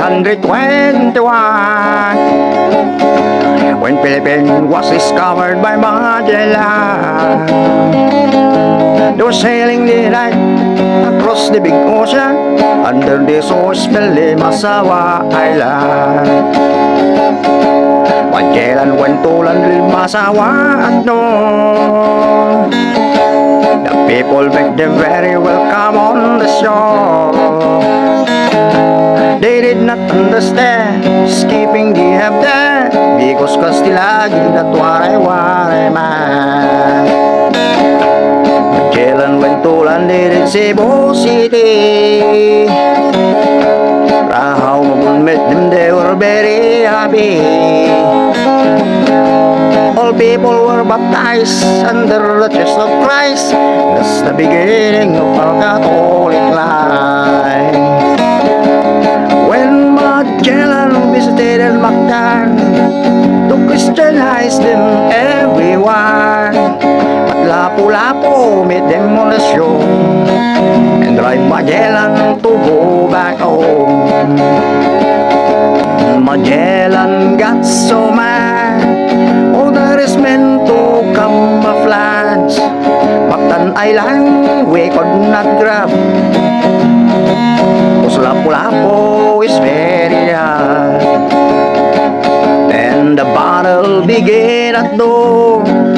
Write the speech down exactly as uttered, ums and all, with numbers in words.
hundred twenty-one, when Philippines was discovered by Magellan, they were sailing the night across the big ocean under the Suez Valley, Masawa Island. Magellan went to land in Masawa at noon. The people make them very welcome on the shore. They did not understand, skipping the half there, because Kastila did not waray-waray man. Magellan went to land in Cebu City. Rahaw mabunmit them, they were very happy. All people were baptized under the Church of Christ. That's the beginning of our Catholic life. When Magellan visited Mactan to Christianize them everyone, but Lapu-Lapu made demolition and drive Magellan to go back home. Magellan got so mad, order his men to camouflage. Mactan Island we could not grab, 'cause Lapu-Lapu is very hard. Then the battle began at dawn.